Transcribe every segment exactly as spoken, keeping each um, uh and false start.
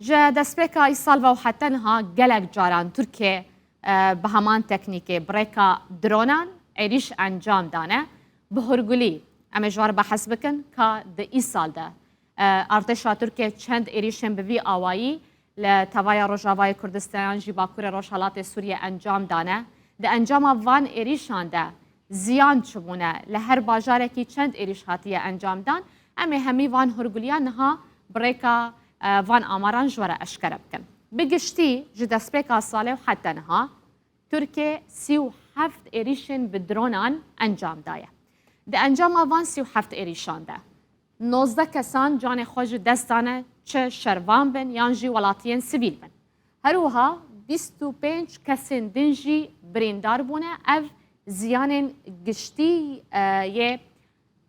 Ji destpêka îsal ve û heta niha gelek caran Tirkiye, e, bi heman teknîkê bi rêka dronan êrîş encam dane. Bi hûrgulî em ê ji wan re behs bikin ka di îsal de, e, artêşa Tirkiye çend êrîşên bi vî awayî li tevaya Rojavayê Kurdistanan jî Bakurê Rojhelatê Sûriye encam dane. Di encama van êrîşan de ziyan çi bûne? Li her bajarekî çend êrîş hatiye encam dan? Em ê hemî van hûrguliyan niha bi rêka, e, van amaran ji we re eşkere bikin. Bi giştî ji destpêka salê û heta niha Tirkiye sî û heft êrîşên bi dronan encam daye. Di encama van sî û heft êrîşan de nozdeh kesan canê xwe ji dest dane, çi şervan bin yan jî welatiyên sivîl bin. Her wiha bîst û pênc kesên din jî birîndar bûne. Ev ziyanên giştî, e, yê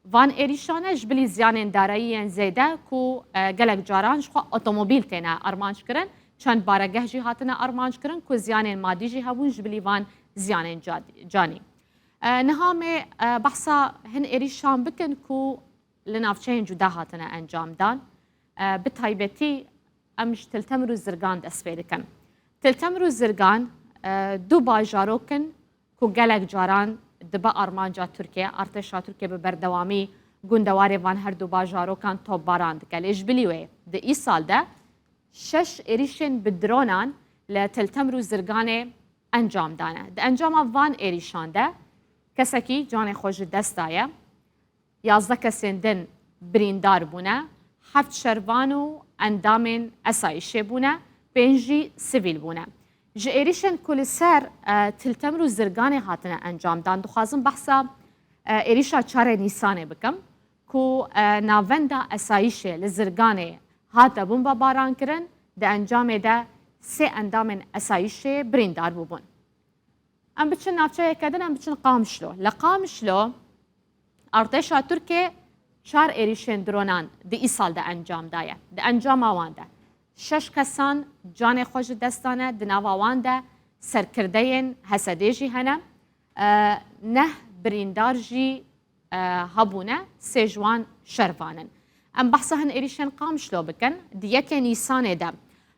van êrîşan e, ji bilî ziyanên darayî yên zêde ku, e, gelek caran ji xwe otomobîl têne armanc kirin, çend baregeh jî hatine armanc kirin ku ziyanên madî jî hebûn ji bilî van ziyanên ca-, canî. E, niha me, e, behsa hin êrîşan bikin ku li navçeyên cuda hatine encam dan. E, bi taybetî em ji Til Temir û Zirgan dest pê dikin. Til Temir û Zirgan, e, du bajarok in ku gelek caran dibe armanca Tirkiye, artêşa Tirkiye bi berdewamî gundewarê van her du bajarokan topbaran dike. Lê ji bilî wê di îsal de şeş êrîşên bi dronan li Til Temir û Zirganê encam dane. Di encama van êrîşan de kesekî canê xwe ji dest daye. Yazdeh kesên din birîndar bûne, heft şervan û endamên esayîşê bûne, pênc jî sivîl bûne. Ji êrîşên ku li ser, e, Til Temir û Zirganê hatine encam dan, dixwazim behsa, e, êrîşa çarê Nîsanê bikim, ku, e, navenda esayîşê li Zirganê hate bombebaran kirin, di encamê de sê endamên esayîşê birîndar bûbûn. Em biçin navçeyeke din, em biçin Qamişlo. Li Qamişlo artêşa Tirkê çar êrîşên dronan di îsal de encam daye. Di encama wan de şeş kesan canê xwe ji dest dane, di nava wan de serkirdeyên H S D'ê jî hene. E, neh birîndar jî e, hebûne, sê ji wan şervan in. Em behsa hin êrîşên Qamişlo bikin. Di yekê Nîsanê de,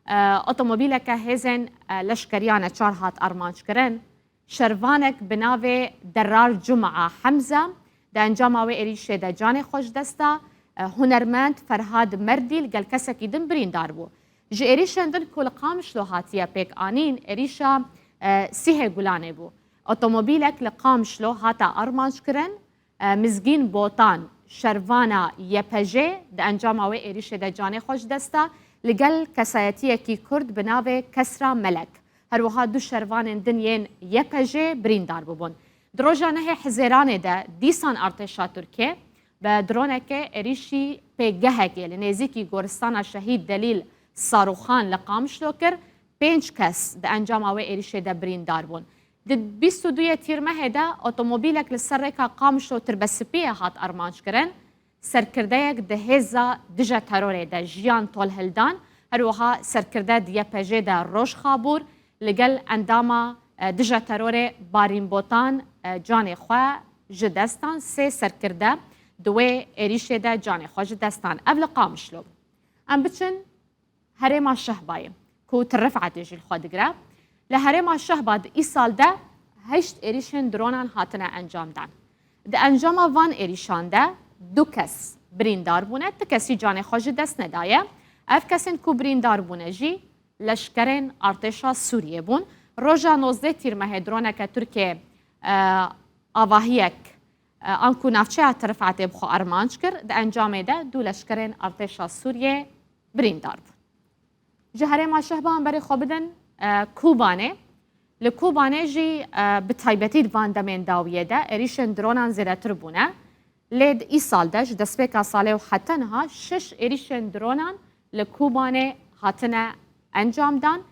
e, otomobîleke hêzên, e, leşkeriya neçar hat armanckirin. Şervanek bi navê Derar Cuma Hemza di encama wê êrîşê de canê xwe ji dest da. E, hunermend Ferhad Merdî li gel kesekî din birîndar bû. Ji êrîşên din ku li Qamişlo hatiye pêk anîn, êrîşa, e, Sîhê Gulanê bû. Otomobîlek li Qamişlo hate armanc kirin. E, Mizgîn Botan, şervana Y P J, di encama wê êrîşê de canê xwe ji dest da, li gel kesayetiyekî Kurd bi navê Kesra Melek. Her wiha du şervanên din yên Y P J birîndar bûbûn. Di roja nehê Hizêranê de dîsan artêşa Tirkê bi dronekê êrîşî pêgehekê li nêzîkî goristana Şehîd Delîl Sarûxan li Qamişlo kir. Pênc kes di encama wê êrîşê de birîndar bûn. Di bîst û duyê Tîrmehê de otomobîlek li ser rêka Qamişlo Tirbespiyê hat armanc kirin. Serkirdeyek di hêza dije terorê de jiyan tolhildan. Her wiha serkirde di Y P J de roj xabûr li gel endama, e, dije terorê Barîn Botan, e, canê xwe ji dest dan. Sê serkirde di wê êrîşê de canê xwe ji dest dan. Ev li Qamişlo bû. Em biçin herêma Şehbayê ku Til Rifetê jî li xwe digire. Li herêma Şehba di îsal de heşt êrîşên dronan hatine encam dan. Di encama van êrîşan de du kes birîndar bûne, ti kesî canê xwe ji dest nedaye. Ev kesên ku birîndar bûne jî leşkerên artêşa Sûriyê bûn. Roja nozdeh Tîrmehê droneke Tirkê, e, avahiyek, e, anku navçeya Til Rifetê bi xwe armanc kir. Di encamê de du leşkerên artêşa Sûriyê birîndar bûn. Ji herêma Şehba em berê xwe bidin, e, Kobanê. Li Kobanê jî, e, bi taybetî di van demên dawiyê de êrîşên dronan zêdetir bûne. Lê di îsal de ji destpêka salê û heta niha şeş êrîşên dronan li Kobanê hatine encam dan.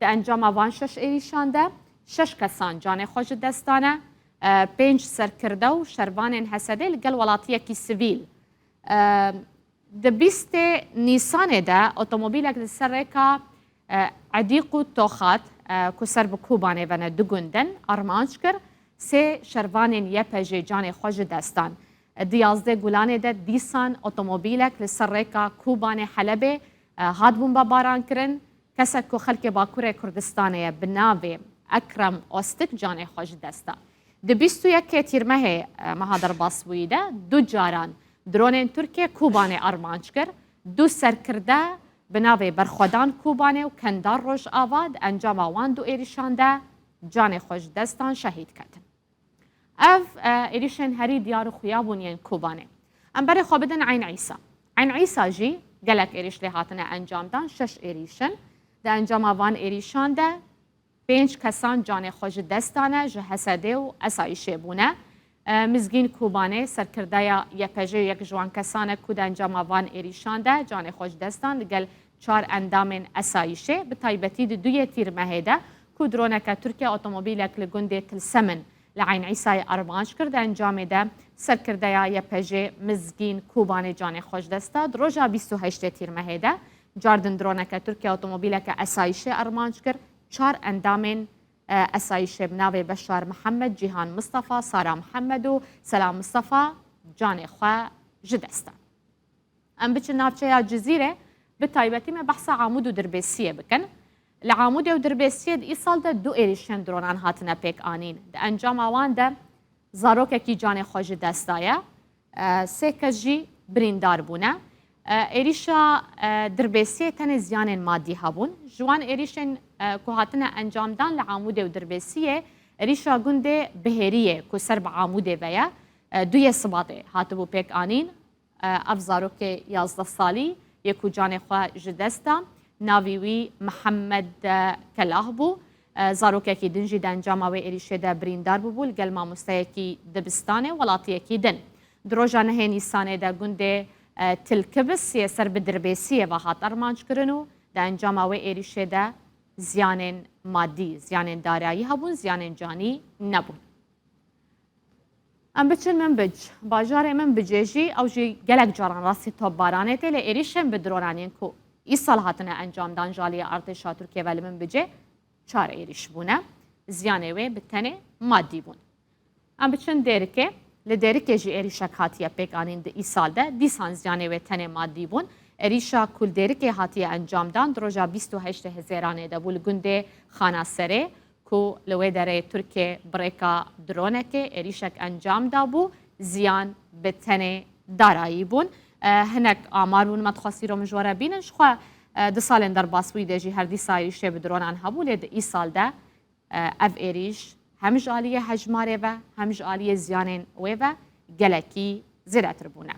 Di encama van şeş êrîşan de şeş kesan canê xwe ji dest dane, e, pênc serkirde û şervanên H S D'ê li gel welatiyekî sivîl. E, Di bîstê Nîsanê de otomobîlek li ser rêka, e, Edîq û Toxat, e, ku ser bi Kobanê ve ne, du gund in, armanc kir, sê şervanên Y P J'ê canê xwe ji dest dan. Di yazdeh Gulanê de dîsan otomobîlek li ser rêka Kobanê Helebê, e, hat bombebaran kirin. Kesek ku xelkê Bakurê Kurdistanê ye bi navê Ekrem Ostik canê xwe ji dest da. Di bîst û yekê Tîrmehê, e, meha derbasbûyî de du caran dronên Tirkiyê Kobanê armanc kir. Du serkirde bi navê Berxwedan Kobanê û Kendar Rojava di encama wan du êrîşan de canê xwe ji dest dan, şehîd ketin. Ev, e, êrîşên herî diyar û xuya bûn yên Kobanê. Em berê xwe bidin Eyn Îsa. Eyn Îsa jî gelek êrîş lê hatine encam dan, şeş êrîş in. Di encama van êrîşan de pênc kesan canê xwe ji dest dane, ji H S D û esayîşê bûne. E, Mizgîn Kobanê, serkirdeya Y P J, yek ji wan kesan e ku di encama van êrîşan de canê xwe ji dest dan, li gel çar endamên esayîşê, bi taybetî di duyê Tîrmehê de ku droneke Tirkiye otomobîlek li gundê Tilsemin li Eyn Îsayê armanc kir. Di encamê de serkirdeya Y P J Mizgîn Kobanê canê xwe ji dest da. Di roja bîst û heştê Tîrmehê de cardin droneke Tirkiye otomobîleke esayîşê armanc kir. Çar endamên, e, esayîşê bi navê Beşar Mihemed, Cîhan Mistefa, Sara Mihemed û Selam Mistefa canê xwe ji dest dan. Em biçin navçeya Cizîrê, bi taybetî me behsa Amûd û Dirbêsiyê bikin. Li Amûdê û Dirbêsiyê di îsal de du êrîşên dronan hatine pêk anîn. Di encama wan de zarokekî canê xwe ji dest daye. E, sê kes jî birîndar bûne. E, êrîşa, e, Dirbêsiyê tenê ziyanên madî hebûn. Ji wan êrîşên, e, ku hatine encamdan li Amûdê û Dirbêsiyê, êrîşa gundê Bihêriyê ku ser bi Amûdê ve ye, e, duyê Sibatê hatibû pêk anîn. Ev zarokê yazdeh salî yê ku canê xwe ji dest da, navî wî Mihemed Kelah bû. Zarokekî din jî di encama wê êrîşê de birîndar bûbû, li gel mamosteyekî dibistanê welatiyekî din. Di roja nehê Nîsanê de gundê Tilkibis yê ser bi Dirbêsiyê ve hat armanckirin û di encama wê êrîşê de ziyanên madî, ziyanên darayî hebûn, ziyanên canî nebûn. Em biçin Minbic. Bajarê Minbicê jî, ew jî gelek caran rastî topbaranê tê, lê êrîşên bi dronan yên ku îsal hatine encamdan ji aliyê artêşa Tirkiyê ve li Minbicê çar êrîş bûne. Ziyanê wê bi tenê madî bûn. Em biçin Dêrikê. Li Dêrikê jî êrîşek hatiye pêkanîn di îsal de. Dîsan ziyanê wê tenê madî bûn. Êrîşa ku li Dêrikê hatiye encamdan di roja bîst û heştê Hizêranê de bû li gundê Xanaserê, ku li wê derê Tirkiyê bi rêka dronekê êrîşek encam dabû, ziyan bi tenê darayî bûn. E, hinek amar bûn, me dixwest îro min ji we re bînin. Ji xwe, e, di salên derbasbûyî de jî her dîsa êrîşê bi dronan hebû, lê di îsal de, e, ev êrîş hem ji aliyê hejmarê ve, hem ji aliyê ziyanên wê ve gelekî zêdetir bûne.